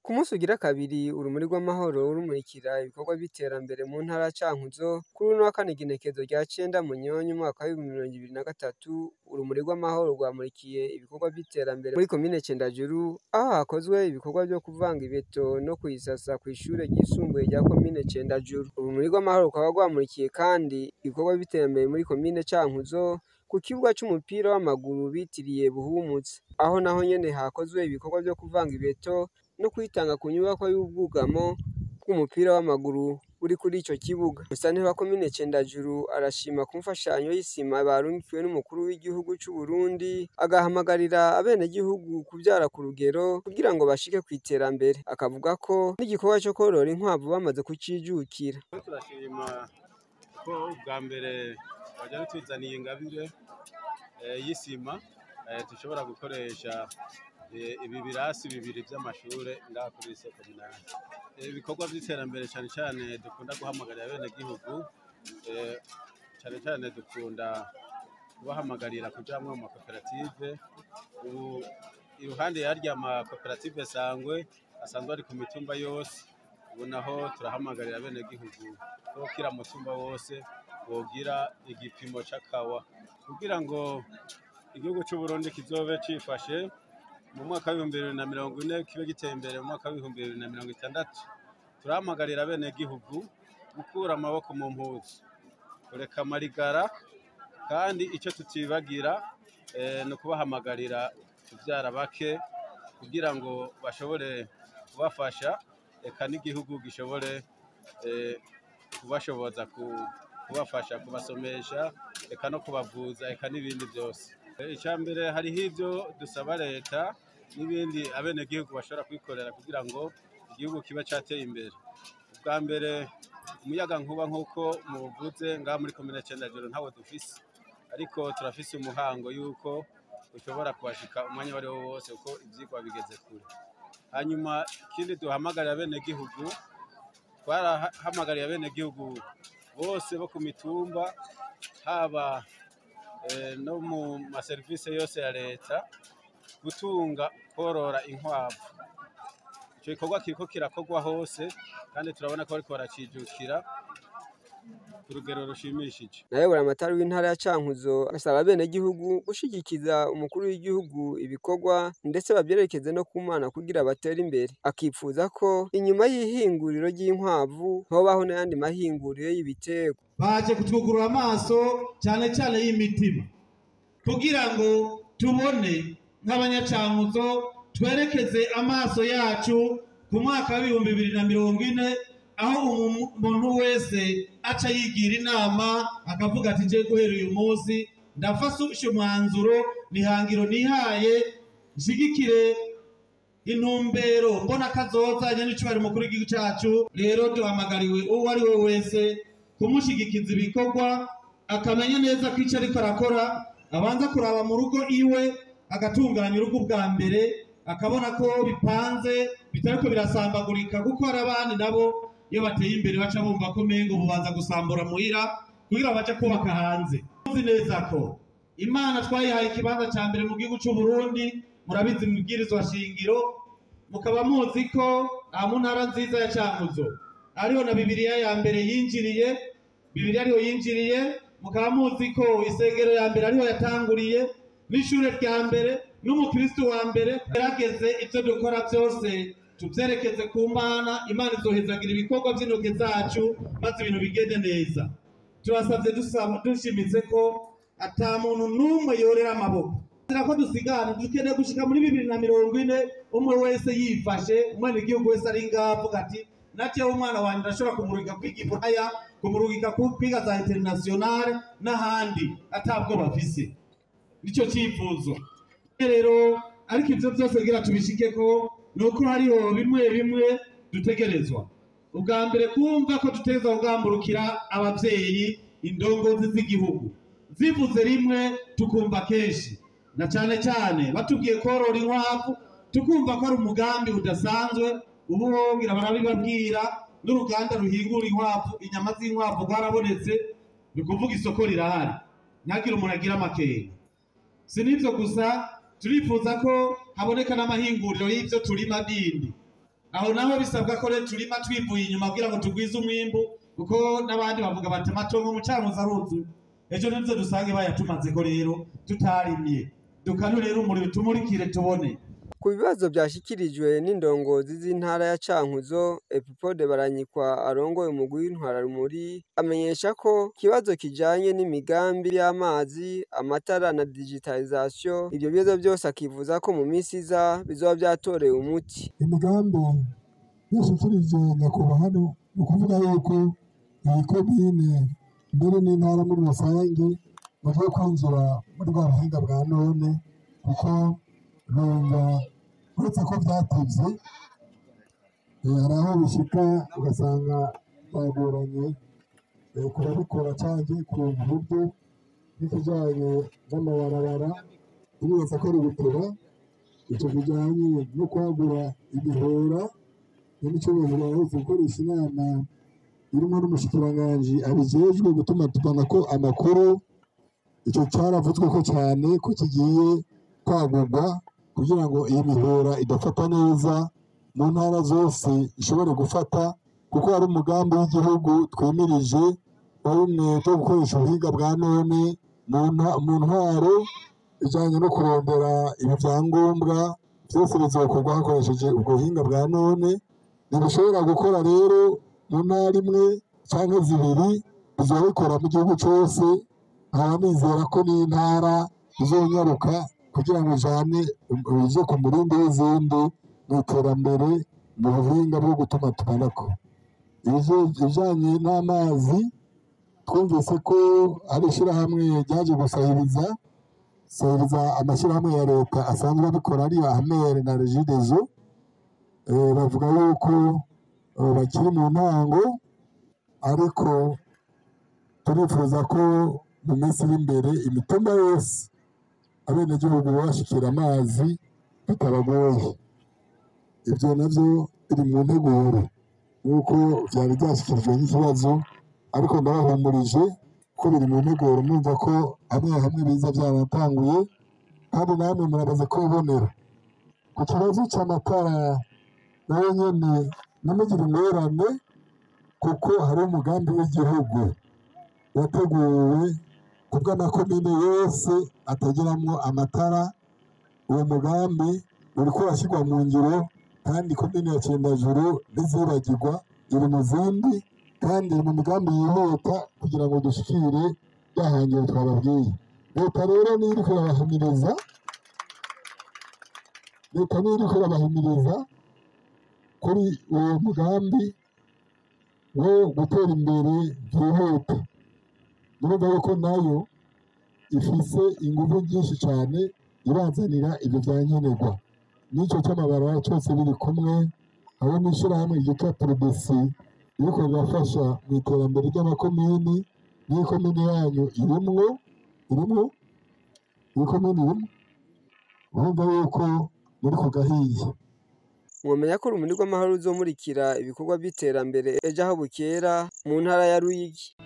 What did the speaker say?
Ku munsi ugira kabiri urumuri rw'amahoro rumurikira ibikorwa by'iterambere mu ntara ya Cankuzo. Kuri uno wa kane, igenekerezo rya 9 Munyonyo umwaka w'2023, urumuri rw'amahoro rwamurikiye ibikorwa by'iterambere muri komine Cendajuru, aho hakozwe ibikorwa byo kuvanga ibeto no kuyisasa kw'ishure ryisumbuye rya komine Cendajuru. Urumuri rw'amahoro rukaba rwamurikiye kandi ibikorwa by'iterambere muri komine Cankuzo ku kibuga c'umupira w'amaguru bitiriye Buhumutse, aho naho nyene hakozwe ibikorwa vyo kuvanga ibeto no kwitanga ku nyubakwa y'ubwugamo bw'umupira w'amaguru uri kuri ico kibuga. Musitanteri wa komine Cendajuru arashima ku mfashanyo y'isima barungikiwe n'umukuru w'igihugu c'u Burundi, agahamagarira abenegihugu kuvyara ku rugero kugira ngo bashike kw'iterambere. Akavuga ko n'igikorwa co korora inkwavu bamaze kucijukira. Turashima ko ubwa mbere baja batuzaniye ingabire y'isima dushobora gukoresha ibi birasi bibiri vy'amashure ngaha kuri lycée communale. Ibikorwa vy'iterambere cane cane dukunda guhamagarira abenegihugu, cane cane dukunda kubahamagarira kuja hamwe mu makoperative. Ubu iruhande yarya makoperative sangwe asanzwe ari ku mitumba yose, ubu naho turahamagarira abenegihugu ko kira mutumba wose wogira igipimo c'akawa kugira ngo igihugu c'u Burundi kizobe cifashe mu mwaka w'2040, kibe giteye imbere mu mwaka w'2060. Turahamagarira abenegihugu gukura amaboko mu mpuzu, kureka amarigara, kandi ico tutibagira ni ukubahamagarira kuvyara bake kugira ngo bashobore kubafasha, eka n'igihugu gishobore kubashoboza kubafasha kubasomesha, eka no kubavuza, eka n'ibindi byose. Icya mbere, hariho ibyo dusaba leta n'ibindi abenegihugu bashobora kwikorera kugira ngo igihugu kibe cyateye imbere. Ubwa mbere, umuyaga nkuba, nk'uko muvuze, ngaha muri komine Cendajuru ntawo dufise, ariko turafise umuhango y'uko ushobora kuhashika umwanya uwo ari wo wose kuko ivyigwa bigeze kure. Hanyuma ikindi duhamagarira abenegihugu, twarahamagariye abenegihugu bose bo ku mitumba, haba no mu maserivisi yose ya leta, gutunga korora inkwavu. Ico gikorwa kiriko kirakorwa hose kandi turabona ko bariko baracijukira ku rugero rushimishije. Nawe buramatari w'intara ya Cankuzo asaba abenegihugu gushigikiza umukuru w'igihugu ibikorwa, ndetse bavyerekeze no ku Mana kugira batere imbere. Akipfuza ko inyuma y'ihinguriro ry'inkwavu hobaho n'ayandi mahinguriro y'ibiterwa. Baje kutwugurura amaso, cyane cyane y'imitima, kugira ngo tubone nk'Abanyacankuzo twerekeze amaso yacu ku mwaka w'2040, aho umuntu wese aca yigira inama akavuga ati: "Nje guhera uyu munsi ndafashe umwanzuro, nihangiro nihaye, nshigikire intumbero mbona kazoza nyenicubahiro mukuru w'igihugu cyacu." Rero duhamagariwe uwo ari we wese kumushigikiza ibikorwa, akamenya neza ko icyo ariko arakora abanza kuraba mu rugo iwe, agatunganya urugo bwa mbere, akabona ko bipanze bitariko birasambagurika, kuko hari abandi nabo iyo bateye imbere baca bumva ko umengo bubanza gusambura muhira kugira baje kubaka hanze. Tuzi neza ko Imana twayihaye ikibanza cya mbere mu gihugu cy'u Burundi, murabizi mu ibwirizwa shingiro, mukaba muzi ko aha mu ntara nziza ya Cankuzo ariho na Bibiliya ya mbere yinjiriye, Bibiliya ariho yinjiriye, mukaba muzi ko isengero ya mbere ariho yatanguriye, n'ishure rya mbere, n'umukristo wa mbere. Gerageze ibyo dukora byose tubyerekeze ku Mana, Imana izohezagira ibikorwa by'intoke zacu maze ibintu bigende neza. Turasabye dusaba dushimitse ko ata muntu n'umwe yorera amaboko. Ko dusigana dukeneye gushika muri 2040 umwe wese yifashe, umwenegihugu wese ari ngaha avuga ati natewe umwana wanjye ndashobora kumurungika kwiga iburaya, kumurungika kwiga za internationale n'ahandi atabwo bafise. Nico cyifuzo rero, ariko ivyo byose kugira tubishikeko nuko hariho bimwe bimwe dutegerezwa. Ubwa mbere kumva ko dutegerezwa kugamburukira abavyeyi, indongozi z'igihugu zivuze rimwe tukumva kenshi, na cane cane batubwiye korora inkwavu tukumva ko ari umugambi udasanzwe. Ubu wongira barabibabwira, n'uruganda ruhingura inkwavu, inyama z'inkwavu rwarabonetse, ni ukuvuga isoko rirahari, ntihagire umuntu agira amakenga. Si n'ivyo gusa, turifuza ko haboneka n'amahinguriro y'ivyo turima bindi. Aho naho bisabwa ko rero turima twivuye inyuma kugira ngo tugwize umwimbu, kuko n'abandi bavuga bati amatongo mu Cankuzo aruzuye, ejo nivyo dusange bayatumaze ko rero tutarimye. Dukanu rero umuriro tumurikire tubone. Ku bibazo vyashikirijwe n'indongozi z'intara ya Cankuzo, Epipode Baranyikwa arongoye umugwi w'intwararumuri amenyesha ko ikibazo kijanye n'imigambi y'amazi, amatara na digitalisation, ivyo bibazo byose akivuza ko mu minsi iza bizoba vyatorewe umuti. Imigambi yashikirije nyakubahwa hano ni ukuvuga yuko iyi komine mbere n'intara muri rusange bagiye kwinjira muri bwa buhinga bwa none, kuko numva uretse ko byatevye hari aho bishika ugasanga byagoranye kubabikora canke ku buryo bw'ikijanye n'amabarabara, uribaza ko ari uguteba. Ico kijanye no kwagura imihora, n'icyubahiro aherutse gukoresha inama irimo n'umushikiranganji abijejwe gutuma tuvanako amakuru. Ico caravuzwe ko cane ko kigiye kwagurwa kugira ngo iyi mihora idafata neza mu ntara zose ishobore gufata, kuko hari umugambi w'igihugu twemirije wa bumwe bwo gukoresha ubuhinga bwa none mu ntwaro ijanye no kurondera ibi vyangombwa byose bizokorwa hakoresheje ubwo buhinga bwa none. Ntibishobora gukora rero mu ntara imwe canke zibiri, bizobikora mu gihugu cose. Nkaba nizera ko n'intara izonyaruka kugira ngo ijane ije ku murindi w'izindi mu iterambere mu buhinga bwo gutuma tumanako. Ibijanye n'amazi twumvise ko hari ishirahamwe ryaje gusahiriza amashyirahamwe ya leta asanzwe abikora, ariyo AMER na REGIDESO. Bavuga yuko bakiri mu ntango, ariko turifuza ko mu minsi iri imbere imitumba yose abenegihugu bashikira amazi bitabagoye. Ibyo navyo biri mu nteguro nk'uko vyari vyashikirijwe nk'ikibazo, ariko ndabahumurije ko biri mu nteguro, mwumva ko hamwe hamwe biza byaratanguye, kandi namwe murabaze kubibonera. Ku kibazo c'amatara nayo nyene ntimugire ingorane, kuko hari umugambi w'igihugu wateguwe kubw'amakomine yose atagiramwo amatara. Uwo mugambi uriko urashyirwa mu ngiro, kandi komine ya Cendajuru ntizibagirwa, iri mu zindi, kandi iri mu migambi yihuta kugira ngo dushikire rya hangiro twababwiye. Leta rero niyo iriko irabahimiriza, leta niyo iriko irabahimiriza kuri uwo mugambi wo gutera imbere byihuta. Murumva yuko nayo ifise inguvu nyinshi cane ibazanira ibyo vyankenerwa. N'ico c'amabarabara cose biri kumwe, aho n'ishirahamwe ryitwa PRODECI ririko rirafasha mu iterambere ry'amakomini, n'ikomine yanyu irimwo, ikomine irimwo, urumva yuko muri ku gahiye. Mwomenya ko Urumuri rw'Amahoro ruzomurikira ibikorwa vy'iterambere ejo aho bukera mu ntara ya Ruyigi.